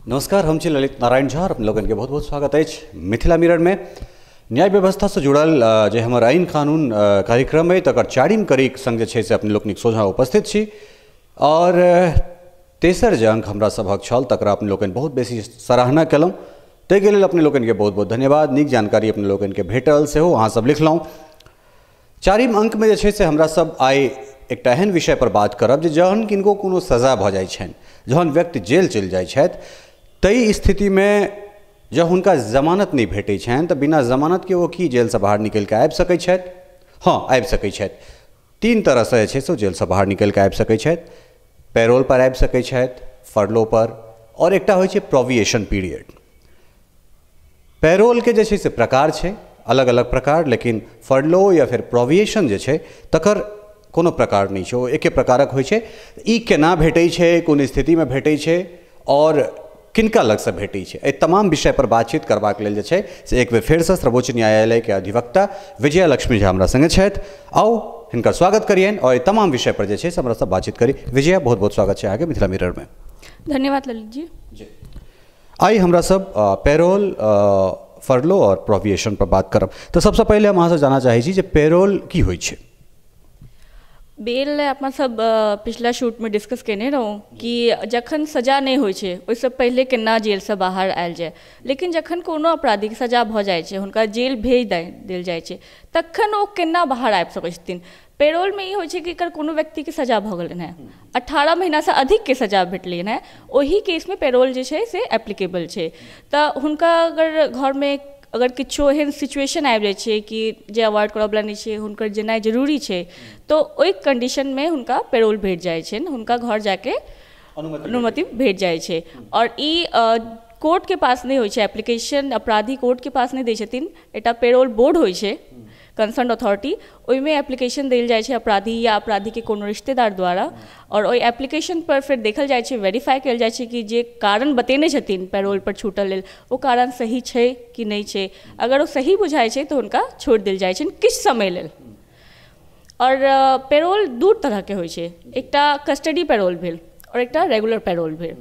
नमस्कार, हम छी ललित नारायण झा और अपने लोगन के बहुत बहुत स्वागत अछि मिथिला मिरर में। न्याय व्यवस्था से जुड़ल जे हमर आइन कानून कार्यक्रम है तकर चारिम कड़ीक संग जे छै से अपने लोकनिक सोझाँ उपस्थित छी और तेसर जे अंक हमरा सभक छल तकरा अपने लोकनि बहुत बेसी सराहना केलहुँ, ताहिके लेल अपने लोकनिके बहुत बहुत धन्यवाद। नीक जानकारी अपने लोकनिके भेटल सेहो अहाँ सब लिखलहुँ। चारिम अंकमे जे छै से हमरा सब आइ एकटा एहन विषय पर बात करब जे जहन किनको कोनो सजा भऽ जाइ छनि, जहन व्यक्ति जेल चलि जाइ छथि, ताहि स्थितिमे जँ हुनका जमानत नहि भेटै छनि तऽ बिना जमानतके ओ की जेलसँ बाहर निकलि कऽ आबि सकै छथि? हँ, आबि सकै छथि। तीन तरहसँ जे छै से ओ जेलसँ बाहर निकलि कऽ आबि सकै छथि। पैरोल पर आबि सकै छथि, फरलो पर, और एकटा होइ छै प्रोविएशन पीरियड। पैरोलके जे छै से प्रकार छै, अलग अलग प्रकार, लेकिन फरलो या फिर प्रोविएशन जे छै तकर कोनो प्रकार नहि छै, ओ एके प्रकारक होइ छै। ई केना भेटै छै, कोन स्थितिमे भेटै छै और किनका लगसँ भेटै छै, एहि तमाम विषय पर बातचीत करबाक लेल जे छै से एक बेर फेरसँ सर्वोच्च न्यायालयके अधिवक्ता विजया लक्ष्मी झा हमरा सङ्गे छथि। आउ हिनकर स्वागत करियनि और एहि तमाम विषय पर जे छै से हमरा सब बातचीत करी। विजया, बहुत बहुत स्वागत छै अहाँके मिथिला मिररमे। धन्यवाद ललित जी। जी, आइ हमरा सब पैरोल, फरलो और प्रोविएशन पर बात करब। तऽ सबसँ पहिले हम अहाँसँ जानऽ चाहै छी जे पैरोल की होइ छै। बेल अपना सब पिछला शूटमे डिस्कस केने रहौं कि जखन सजा नहि होइ छै ओहिसँ पहिले केना जेलसँ बाहर आयल जाय, लेकिन जखन कोनो अपराधीके सजा भऽ जाइ छै, हुनका जेल भेज देल जाइ छै, तखन ओ केना बाहर आबि सकै छथिन। पेरोलमे ई होइ छै कि अगर कोनो व्यक्तिके सजा भऽ गेलनि हेँ, 18 महीनासँ अधिकके सजा भेटलनि हेँ, ओहि केसमे पेरोल जे छै से एप्लीकेबल छै। तऽ हुनका अगर घरमे अगर किछो एहन सिचुएशन आबि जाइ छै कि जे अवॉइड करऽवला नहि छै, हुनकर जेनाइ जरूरी छै, तऽ ओहि कंडीशनमे हुनका पेरोल भेट जाइ छनि, हुनका घर जाके अनुमति भेट जाइ छै। आओर ई कोर्टके पास नहि होइ छै एप्लीकेशन, अपराधी कोर्टके पास नहि दै छथिन, एकटा पेरोल बोर्ड होइ छै कंसर्न अथॉरिटी, ओहिमे एप्लीकेशन देल जाइ छै अपराधी या अपराधीके कोनो रिश्तेदार द्वारा, और ओहि एप्लीकेशन पर फेर देखल जाइ छै, वेरीफाई कयल जाइ छै कि जे कारण बतेने छथिन पैरोल पर छूटल लेल ओ कारण सही छै कि नहि छै। अगर ओ सही बुझाइ छै तऽ हुनका छोड़ि देल जाइ छनि किछु समय लेल। और पैरोल दू तरहके होइ छै, एकटा कस्टडी पैरोल भेल और एकटा रेगुलर पैरोल भेल।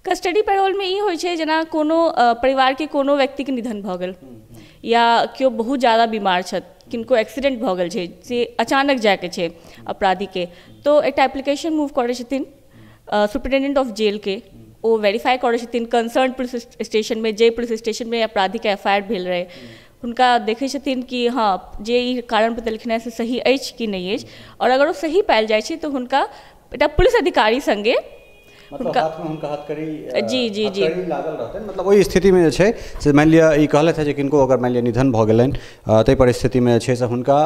कस्टडी पैरोलमे ई होइ छै जेना कोनो परिवारके कोनो व्यक्तिके निधन भऽ गेल या केओ बहुत ज़्यादा बीमार छथि, किनको एक्सीडेंट भऽ गेल छै, से अचानक जायके छै अपराधीके, तो एकटा एप्लीकेशन मूव करै छथिन सुपरिटेंडेंट ऑफ जेलके, ओ वेरीफाई करै छथिन कंसर्न पुलिस स्टेशनमे, जे पुलिस स्टेशनमे अपराधीके एफ I R भेल रहै, हुनका देखै छथिन कि हँ जे ई कारण बतेलखिन हेँ से सही अछि कि नहि अछि, और अगर ओ सही पायल जाइ छै तऽ हुनका एकटा पुलिस अधिकारी सङ्गे मतलब हाथमे हुनका हथकड़ी जी जी जी लागल रहतनि। मतलब ओहि स्थितिमे जे छै से मानि लिअ ई कहलथि हे जे किनको अगर मानि लिअ निधन भऽ गेलनि ताहि परिस्थितिमे जे छै से हुनका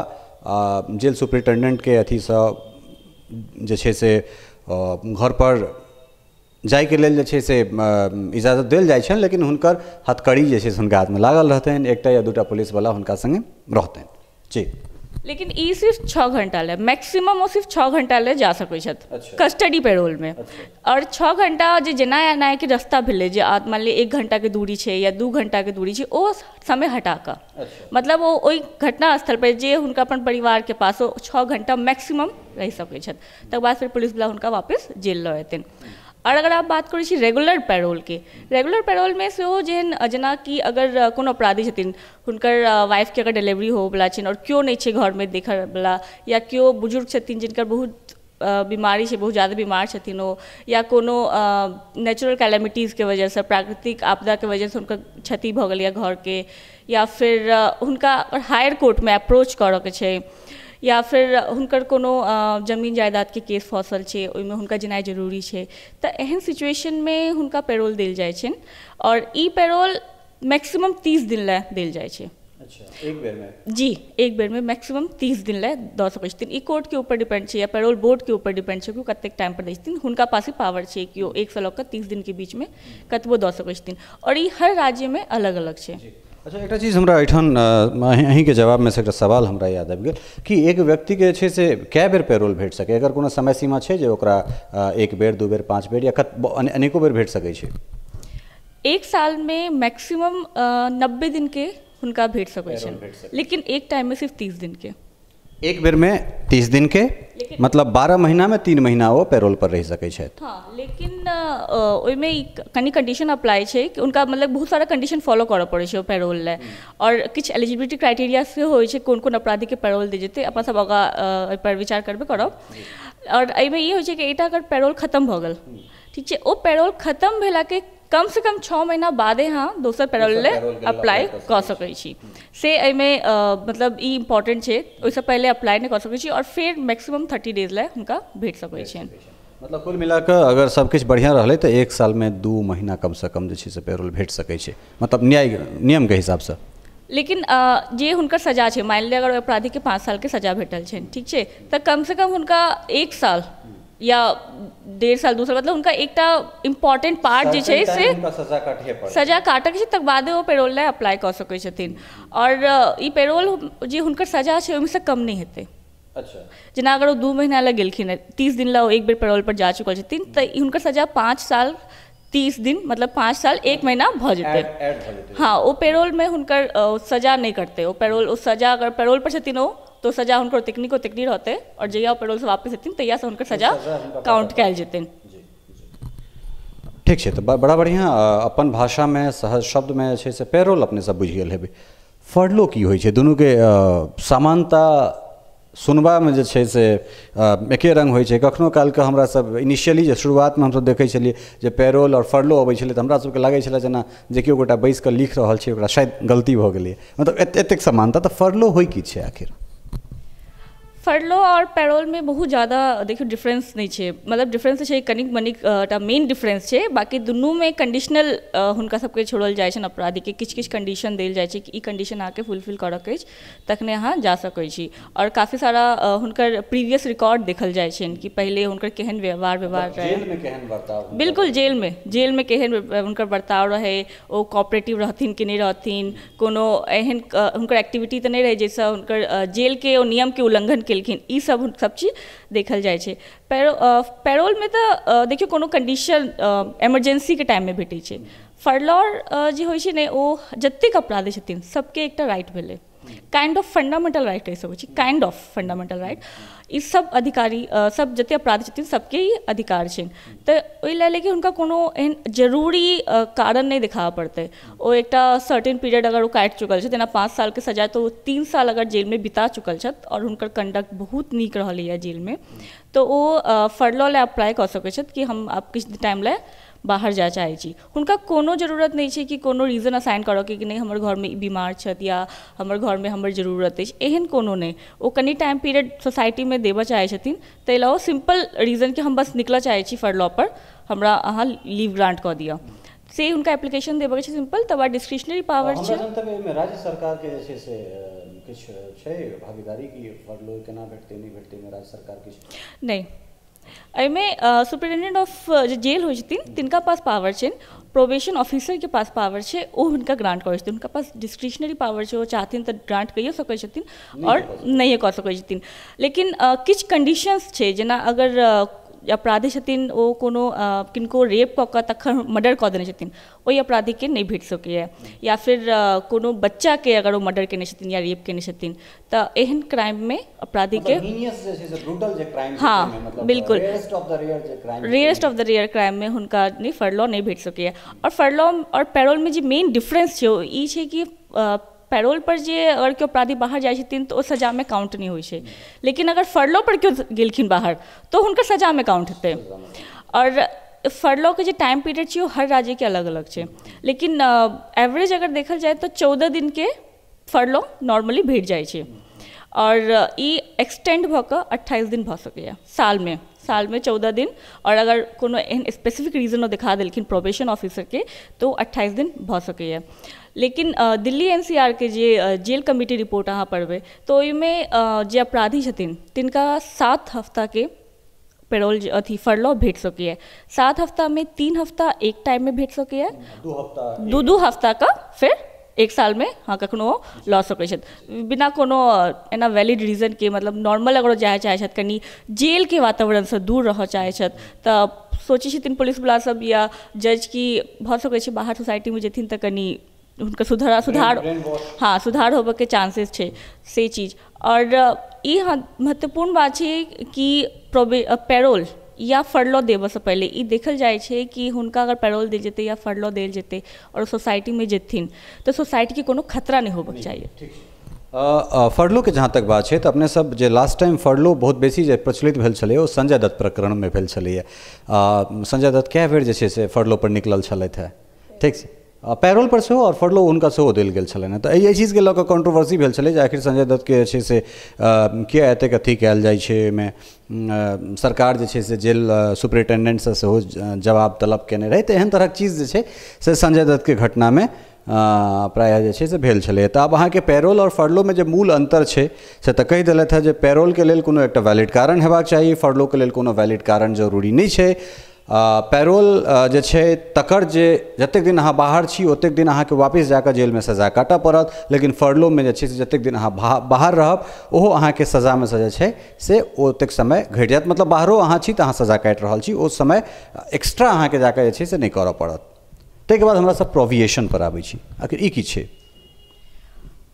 जेल सुपरिटेंडेंटके अथीसँ जे छै से घरपर जाइके लेल जे छै से इजाजत देल जाइ छनि, लेकिन हुनकर हथकड़ी जे छै से हुनका हाथमे लागल रहतनि, एकटा या दूटा पुलिसवला हुनका सङ्गे रहतनि। जी, लेकिन ई सिर्फ 6 घंटा ले, मैक्सिमम ओ सिर्फ 6 घंटा ले जा सकै छथि कस्टडी पैरोलमे। और 6 घंटा जे जेना एनाइके रास्ता भेलै, जे मान लिअ 1 घंटाके दूरी छै या 2 घंटाके दूरी छै, ओ समय हटा कऽ, मतलब ओ ओहि घटना स्थल पर जे हुनका अपन परिवारके पास ओ 6 घंटा मैक्सिमम रहि सकै छथि, तकर बाद फेर पुलिसवला हुनका वापस जेल लऽ एतनि। और अगर आप बात करै छी रेगुलर पैरोलके, रेगुलर पैरोलमे सेहो जेहन जेनाकि अगर कोनो अपराधी छथिन, हुनकर वाइफके अगर डिलीवरी होबऽवला छनि आओर केओ नहि छै घरमे देखऽवला, या केओ बुजुर्ग छथिन जिनकर बहुत बीमारी छै, बहुत ज़्यादा बीमार छथिन ओ, या कोनो नेचुरल कैलेमिटीजके वजहसँ, प्राकृतिक आपदाके वजहसँ हुनकर क्षति भऽ गेल या घरके, या फिर हुनका हायर कोर्टमे अप्रोच करऽके छै, या फिर हुनकर कोनो जमीन जायदादके केस फँसल छै ओहिमे हुनका जेनाइ जरूरी छै, तऽ एहन सिचुएशनमे हुनका पैरोल देल जाइ छनि। और ई पैरोल मैक्सिमम 30 दिन लए देल जाइ छै। अच्छा, एक बेरमे? जी, एक बेरमे मैक्सिमम 30 दिन लए दऽ सकै छथिन। ई कोर्टके ऊपर डिपेंड छै या पैरोल बोर्डके ऊपर डिपेंड छै कि ओ कतेक टाइम पर दै छथिन, हुनका पास ही पावर छै कि ओ 1 से लऽ कऽ 30 दिनके बीचमे कतबो दऽ सकै छथिन। और ई हर राज्यमे अलग अलग छै। अच्छा, एकटा चीज हमरा एहिठाम अहीँके जवाबमे से एकटा सवाल हमरा याद आबि गेल कि एक व्यक्तिके जे छै से कए बेर पैरोल भेट सकै? अगर कोनो समय सीमा छै जे ओकरा 1 बेर, 2 बेर, 5 बेर या अनेको बेर भेट सकै छै? 1 सालमे मैक्सिमम 90 दिनके हुनका भेट सकै छनि, लेकिन एक टाइममे सिर्फ 30 दिनके। एक बेर में 30 दिन के, मतलब 12 महीना में 3 महीना वो पेरोल पर रहि सकै छथि। हाँ, लेकिन ओहिमे कनि कंडीशन अप्लाई छै कि उनका मतलब बहुत सारा कंडीशन फॉलो करऽ पड़ै छै ओ पेरोल लए, आओर किछु एलिजिबिलिटी क्राइटेरिया सेहो होइ छै कोन कोन अपराधीके पेरोल दे जेतै। अपन सब आगाँ एहिपर विचार करबे करब। आओर एहिमे ई होइ छै कि एकटा अगर पेरोल खतम भऽ गेल, ठीक छै, ओ पेरोल खतम भेलाके कम से कम 6 महीना बादे अहाँ दोसर पेरोल लए अप्लाई कऽ सकै छी। से एहिमे मतलब ई इम्पोर्टेंट छै, ओहिसँ पहिले अप्लाई नहि कऽ सकै छी, आओर फेर मैक्सिमम 30 डेज लए हुनका भेट सकै छनि। मतलब कुल मिलाकऽ अगर सब किछु बढ़िआँ रहलै तऽ 1 सालमे 2 महीना कमसँ कम जे छै से पेरोल भेट सकै छै, मतलब न्याय नियमके हिसाबसँ। लेकिन जे हुनकर सजा छै, मानि लिअ अगर अपराधीके 5 सालके सजा भेटल छनि, ठीक छै, तऽ कमसँ कम हुनका 1 साल या 1.5 साल 2 साल, मतलब हुनका एकटा इम्पोर्टेंट पार्ट जे छै से सजा काटक छै, तकर बादे ओ पेरोल लए अप्लाई कऽ सकै छथिन। आओर ई पेरोल जे हुनकर सजा छै ओहिसँ कम नहि हेतै। अच्छा, जेना अगर ओ 2 महीना लए गेलखिन, 30 दिन लए ओ एक बेर पेरोल पर जा चुकल छथिन, तऽ हुनकर सजा 5 साल 30 दिन, मतलब 5 साल 1 महीना भऽ जेतै। हाँ, ओ पेरोलमे हुनकर सजा नहि कटतै। ओ पेरोल, ओ सजा अगर पेरोल पर छथिन ओ, तो सजा हुनकर ओतनी के ओतनी रहतै, और जहिया पेरोल से वापस हेथिन तहियासँ हुनकर सजा काउंट कयल जेतनि। ठीक छै, तऽ बड़ा बढ़िआँ अपन भाषामे सहज शब्दमे जे छै से पेरोल अपने सब बुझि गेल हेबै। फर्लो की होइ छै? दुनूके समानता सुनबामे जे छै से एके रङ्ग होइ छै। कखनो कालके हमरा सब इनिशियली जे शुरुआतमे हमसब देखै छलियै जे पेरोल आओर फर्लो अबै छलै तऽ हमरा सबके लागै छलै जेना जे केओ गोटा बैसि कऽ लिख रहल छै ओकरा शायद गलती भऽ गेलै, मतलब एतेक समानता। तऽ फर्लो होइ की छै आखिर? फर्लो आओर पेरोलमे बहुत ज्यादा देखियौ डिफरेंस नहि छै, मतलब डिफरेंस छै कनिक मनिक टा मेन डिफरेंस छै, बाकी दुनूमे कंडीशनल हुनका सबके छोड़ल जाइ छनि अपराधीके, किछु किछु कंडीशन देल जाइ छै कि ई कंडीशन अहाँके फुलफिल करऽके अछि तखने अहाँ जा सकै छी। और काफी सारा हुनकर प्रीवियस रिकॉर्ड देखल जाइ छनि कि पहिले हुनकर केहन व्यवहार रहै, बिल्कुल जेलमे केहन हुनकर बर्ताव रहै, ओ कोऑपरेटिव रहथिन कि नहि रहथिन, कोनो एहन हुनकर एक्टिविटी तऽ नहि रहै जाहिसँ हुनकर जेलके ओ नियमके उल्लंघन केलखिन, ई सब सब चीज देखल जाइ छै। पेरोलमे तऽ देखियौ कोनो कंडीशन इमरजेंसीके टाइममे भेटै छै। फर्लर जे होइ छै ने ओ जतेक अपराधी छथिन सबके एकटा राइट भेलै, काइंड ऑफ फंडामेंटल राइट एहि सब होइ छै, काइंड ऑफ फंडामेंटल राइट। ई सब अधिकारी सब जते अपराधी छथिन सबके ई अधिकार छनि, तऽ ओहि लए लेकिन हुनका कोनो एहन जरूरी कारण नहि देखाबऽ पड़तै। ओ एकटा सर्टेन पीरियड अगर ओ काटि चुकल छथि, जेना 5 सालके सजा तऽ ओ 3 साल अगर जेलमे बिता चुकल छथि और हुनकर कंडक्ट बहुत नीक रहलैए जेलमे, तऽ ओ फर्लो लए अप्लाई कऽ सकै छथि कि हम आब किछु टाइम लए बाहर जाय चाहै छी। हुनका कोनो जरूरत नहि छै कि कोनो रीजन असाइन करऽके कि नहि हमर घरमे ई बीमार छथि या हमर घरमे हमर जरूरत अछि, एहन कोनो नहि। ओ कनि टाइम पीरियड सोसाइटीमे देबऽ चाहै छथिन, ताहि लए ओ सिम्पल रीजन कि हम बस निकलऽ चाहै छी फर्लो पर, हमरा अहाँ लीव ग्रांट कऽ दिअ, से हुनका एप्लीकेशन देबऽके छै सिम्पल। तकर बाद डिस्क्रिशनरी पावर छै। राज्य सरकारके जे छै से किछु छै भागीदारी कि फर्लो केना भेटतै नहि भेटतै, राज्य सरकार किछु नहि? एहिमे सुपरिटेंडेंट ऑफ जे जेल होइ छथिन तिनका पास पावर छनि, प्रोबेशन ऑफिसरके पास पावर छै, ओ हुनका ग्रांट करै छथिन। हुनका पास डिस्क्रिशनरी पावर छै, ओ चाहथिन तऽ ग्रांट कहियो सकै छथिन आओर नहियो कऽ सकै छथिन। लेकिन किछु कंडीशंस छै, जेना अगर अपराधी छथिन ओ कोनो किनको रेप कऽ कऽ तखन मर्डर कऽ देने छथिन, ओहि अपराधीके नहि भेट सकैए, या फिर कोनो बच्चाके अगर ओ मर्डर केने छथिन या रेप केने छथिन तऽ एहन क्राइममे अपराधीके, हाँ बिल्कुल, रेयरेस्ट ऑफ the rare क्राइममे हुनका नहि फर्लो नहि भेट सकैए। आओर फर्लो आओर पैरोलमे जे मेन डिफरेंस छै ओ ई छै कि पैरोल पर जे अगर केओ अपराधी बाहर जाइ छथिन तऽ ओ सजामे काउंट नहि होइ छै, लेकिन अगर फर्लो पर केओ गेलखिन बाहर तऽ हुनकर सजामे काउंट हेतै। आओर फर्लोके जे टाइम पीरियड छै ओ हर राज्यके अलग अलग छै, लेकिन एवरेज अगर देखल जाय तऽ 14 दिनके फर्लो नॉर्मली भेट जाइ छै, आओर ई एक्सटेंड भऽ कऽ 28 दिन भऽ सकैए सालमे, सालमे 14 दिन। आओर अगर कोनो एहन स्पेसिफिक रीजन ओ देखा देलखिन प्रोबेशन ऑफिसरके तऽ ओ 28 दिन भऽ सकैए। लेकिन दिल्ली NCR के जे जेल कमिटी रिपोर्ट अहाँ पढ़बै तऽ ओहिमे जे अपराधी छथिन तिनका 7 हफ्ताके पेरोल अथी फर्लो भेट सकैए। 7 हफ्तामे 3 हफ्ता एक टाइममे भेट सकैए, 2-2 हफ्ताके फेर 1 सालमे हाँ कखनो लऽ सकै छथि बिना कोनो एना वैलिड रीजनके। मतलब नॉर्मल अगर ओ जाय चाहै छथि, कनि जेलके वातावरणसँ दूर रहऽ चाहै छथि तऽ सोचै छथिन पुलिसवला सब या जज कि भऽ सकै छै बाहर सोसाइटीमे जेथिन तऽ कनि हुनकर सुधार, हाँ सुधार होबऽके चांसेस छै, से चीज। आओर ई महत्वपूर्ण बात छै कि पैरोल या फरलो देबऽसँ पहिले ई देखल जाइ छै कि हुनका अगर पैरोल देल जेतै या फरलो देल जेतै आओर सोसाइटीमे जेथिन तऽ सोसाइटीके कोनो खतरा नहि होबऽके चाही। फरलो के जहाँ तक बात छै तऽ अपने सब जे लास्ट टाइम फरलो बहुत बेसी जे प्रचलित भेल छलै ओ संजय दत्त प्रकरणमे भेल छलैए। संजय दत्त कए बेर जे छै से फरलो पर निकलल छलथि हेँ, ठीक छै, पैरोल पर सेहो आओर फरलो हुनका सेहो देल गेल छलनि हेँ। तऽ एहि चीजके लऽ कऽ कॉन्ट्रोवर्सी भेल छलै जे आखिर संजय दत्तके जे छै से किया एतेक अथी कयल जाइ छै, ओहिमे सरकार जे छै से जेल सुपरिटेंडेंटसँ सेहो जवाब तलब केने रहै। तऽ एहन तरहक चीज जे छै से संजय दत्तके घटनामे प्रायः जे छै से भेल छलै। तऽ आब अहाँके पैरोल आओर फरलोमे जे मूल अन्तर छै से तऽ कहि देलथि हेँ जे पैरोलके लेल कोनो एकटा वैलिड कारण हेबाक चाही, फरलोके लेल कोनो वैलिड कारण जरूरी नहि छै। पैरोल जे छै तकर जे जतेक दिन अहाँ बाहर छी ओतेक दिन अहाँके वापस जाकऽ जेलमे सजा काटऽ पड़त, लेकिन फरलोमे जे छै से जतेक दिन अहाँ बाहर रहब ओहो अहाँके सजामे से जे छै से ओतेक समय घटि जायत, मतलब बाहरो अहाँ छी तऽ अहाँ सजा काटि रहल छी, ओ समय एक्स्ट्रा अहाँके जाकऽ जे छै से नहि करऽ पड़त। ताहिके बाद हमरा सब प्रोविएशन पर आबै छी, आखिर ई की छै?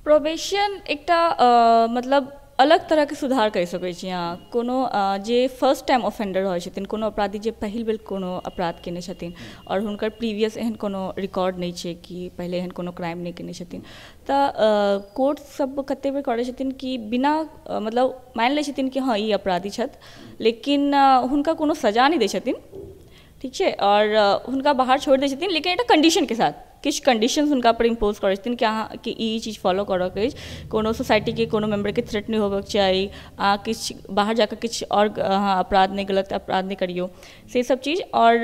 प्रोबेशन एकटा मतलब अलग तरहके सुधार करि सकै छी अहाँ। कोनो जे फर्स्ट टाइम ऑफेंडर रहै छथिन, कोनो अपराधी जे पहिल बेर कोनो अपराध केने छथिन आओर हुनकर प्रीवियस एहन कोनो रिकॉर्ड नहि छै कि पहिले एहन कोनो क्राइम नहि केने छथिन, तऽ कोर्ट सब कते बेर करै छथिन कि बिना मतलब मानि लै छथिन कि हँ ई अपराधी छथि, लेकिन हुनका कोनो सजा नहि दै छथिन, ठीक छै, आओर हुनका बाहर छोड़ि दै छथिन, लेकिन एकटा कंडीशनके साथ, किछु कंडीशंस हुनका पर इम्पोज करै छथिन कि अहाँके ई चीज फॉलो करऽके अछि, कोनो सोसाइटीके कोनो मेम्बरके थ्रेट नहि होबऽके चाही, अहाँ किछु बाहर जाकऽ किछु आओर अहाँ अपराध नहि, गलत अपराध नहि करियौ, से सब चीज। आओर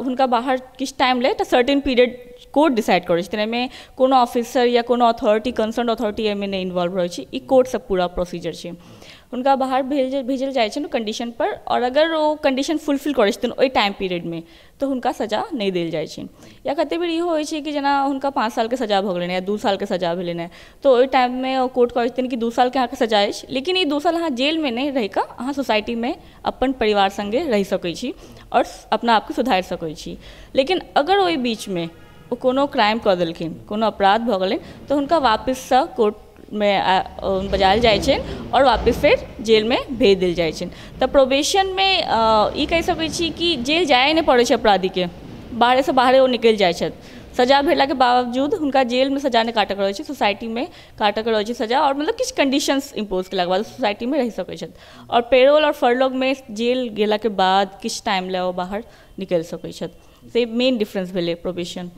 हुनका बाहर किछु टाइम लए तऽ सर्टेन पीरियड कोर्ट डिसाइड करै छथिन, एहिमे कोनो ऑफिसर या कोनो अथॉरिटी, कंसर्न अथॉरिटी एहिमे नहि इन्वॉल्व रहै छै, ई कोर्टसँ पूरा प्रोसीजर छै। हुनका बाहर भेजल जाइ छै कंडीशन पर, आओर अगर ओ कंडीशन फुलफिल करै छथिन ओहि टाइम पीरियडमे तऽ हुनका सजा नहि देल जाइ छै। या कते बेर इहो होइ छै कि जेना हुनका 5 सालके सजा भऽ गेलनि या 2 सालके सजा भेलनि हँ, तऽ ओहि टाइममे ओ कोर्ट कहै छथिन कि 2 सालके अहाँके सजा अछि, लेकिन ई 2 साल अहाँ जेलमे नहि रहिकऽ अहाँ सोसाइटीमे अपन परिवार सङ्गे रहि सकै छी आओर अपना आपके सुधारि सकै छी। लेकिन अगर ओहि बीचमे ओ कोनो क्राइम कऽ देलखिन, कोनो अपराध भऽ गेलनि, तऽ हुनका वापससँ कोर्ट मे बजायल जाइ छनि आओर वापस फेर जेलमे भेज देल जाइ छनि। तऽ प्रोबेशनमे ई कहि सकै छी कि जेल जाए नहि पड़ै छै अपराधीके, बाहरेसँ बाहरे ओ निकलि जाइ छथि। सजा भेलाके बावजूद हुनका जेलमे सजा नहि काटऽके रहै छै, सोसाइटीमे काटऽके रहै छै सजा, आओर मतलब किछु कंडीशंस इम्पोज केलाके बाद सोसाइटीमे रहि सकै छथि। आओर पेरोल आओर फरलोगमे जेल गेलाके बाद किछु टाइम लए ओ बाहर निकलि सकै छथि, से मेन डिफरेंस भेलै प्रोबेशन।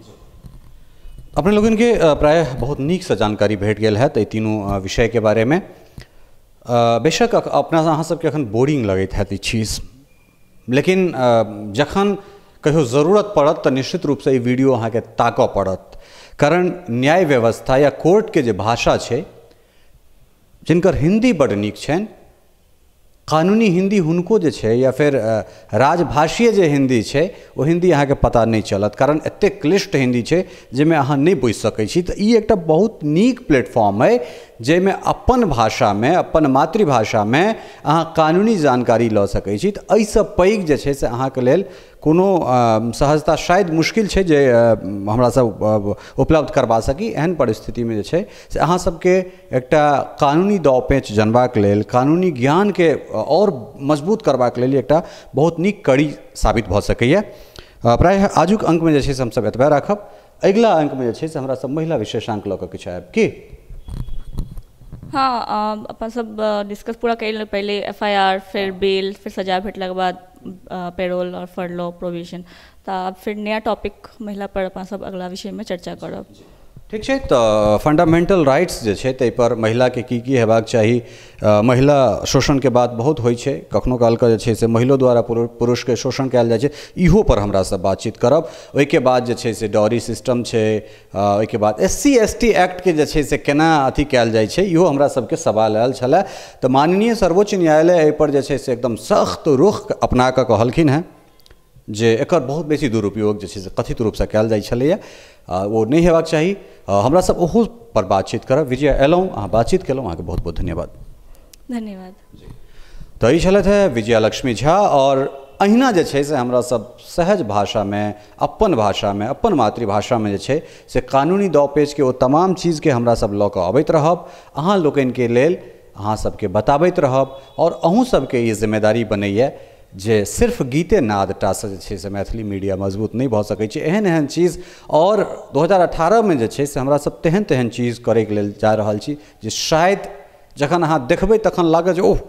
अपने लोगन के प्रायः बहुत नीकसँ जानकारी भेट गेल हैत एहि तीनू विषयके बारेमे। बेशक अपना अहाँ सबके एखन बोरिंग लगैत हैत ई चीज, लेकिन जखन कहियो जरूरत पड़त तऽ निश्चित रूपसँ ई वीडियो अहाँके ताकऽ पड़त, कारण न्याय व्यवस्था या कोर्टके जे भाषा छै, जिनकर हिन्दी बड्ड नीक छनि, कानूनी हिन्दी हुनको जे छै या फेर राजभाषीय जे हिन्दी छै ओ हिन्दी अहाँके पता नहि चलत, कारण एतेक क्लिष्ट हिन्दी छै जाहिमे अहाँ नहि बुझि सकै छी। तऽ ई एकटा बहुत नीक प्लेटफॉर्म अइ जाहिमे अपन भाषामे, अपन मातृभाषामे अहाँ कानूनी जानकारी लऽ सकै छी। तऽ एहिसँ पैघ जे छै से अहाँके लेल कोनो सहजता शायद मुश्किल छै जे हमरा सब उपलब्ध करबा सकी। एहन परिस्थितिमे जे छै से अहाँ सबके एकटा कानूनी दाव पेंच जनबाक लेल, कानूनी ज्ञानके आओर मजबूत करबाक लेल एकटा बहुत नीक कड़ी साबित भऽ सकैए। प्रायः आजुक अंकमे जे छै से हमसब एतबे राखब। अगिला अंकमे जे छै से हमरा सब महिला विशेषांक लऽ कऽ किछु आयब की? हाँ, अपन सब डिस्कस पूरा करि पहिले FIR, फिर बेल, फिर सजा भेटलाके बाद पेरोल और फरलो, प्रोबेशन। तऽ आब फिर नया टॉपिक महिला पर अपन सब अगला विषयमे चर्चा करब। ठीक छै, तऽ फंडामेंटल राइट्स जे छै ताहिपर महिलाके की की हेबाक चाही। महिला शोषणके बात बहुत होइ छै, कखनो कालके जे छै से महिलो द्वारा पुरुषके शोषण कयल जाइ छै, इहो पर हमरा सब बातचीत करब। ओहिके बाद जे छै से डॉरी सिस्टम छै, ओहिके बाद SC/ST एक्टके जे छै से केना अथी कयल जाइ छै, इहो हमरा सबके सवाल आयल छलै। तऽ माननीय सर्वोच्च न्यायालय एहिपर जे छै से एकदम सख्त रुख अपना कऽ कहलखिन हेँ जे एकर बहुत बेसी दुरुपयोग जे छै से कथित रूपसँ कयल जाइ छलैए, ओ नहि हेबाक चाही। हमरा सब ओहो पर बातचीत करब। विजया अयलहुँ, अहाँ बातचीत केलहुँ, अहाँके बहुत बहुत धन्यवाद। धन्यवाद। तऽ ई छलथि हे विजया लक्ष्मी झा। और अहिना जे छै से हमरा सब सहज भाषामे, अपन भाषामे, अपन मातृभाषामे जे छै से कानूनी दाव पेचके ओ तमाम चीजके हमरा सब लऽ कऽ अबैत रहब अहाँ लोकनिके लेल। अहाँ सबके बताबैत रहब। आओर अहूँ सबके ई जिम्मेदारी बनैए जे सिर्फ गीते नादटासँ जे छै से मैथिली मीडिया मजबूत नहि भऽ सकै छै। एहन एहन चीज आओर 2018 मे जे छै से हमरा सब तेहन तेहन चीज करैके लेल जा रहल छी जे शायद जखन अहाँ देखबै तखन लागत जे ओह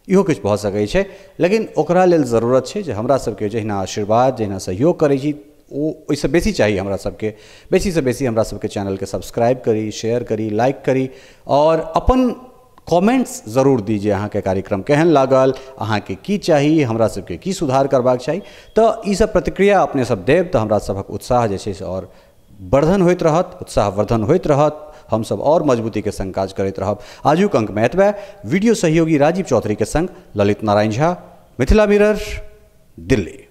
इहो किछु भऽ सकै छै। लेकिन ओकरा लेल जरूरत छै जे हमरा सबके जहिना आशीर्वाद जहिना सहयोग करै छी ओ ओहिसँ बेसी चाही हमरा सबके। बेसीसँ बेसी हमरा सबके चैनलके सब्सक्राइब करी, शेयर करी, लाइक करी आओर अपन कमेंट्स जरूर दी जे अहाँके कार्यक्रम केहन लागल, अहाँके की चाही, हमरा सबके की सुधार करबाक चाही। तऽ ई सब प्रतिक्रिया अपने सब देब तऽ हमरा सभक उत्साह जे छै से आओर वर्धन होइत रहत, उत्साहवर्धन होइत रहत, हमसब आओर मजबूतीके संग काज करैत रहब। आजुक अंकमे एतबे। वीडियो सहयोगी राजीव चौधरी के संग ललित नारायण झा, मिथिला मिरर, दिल्ली।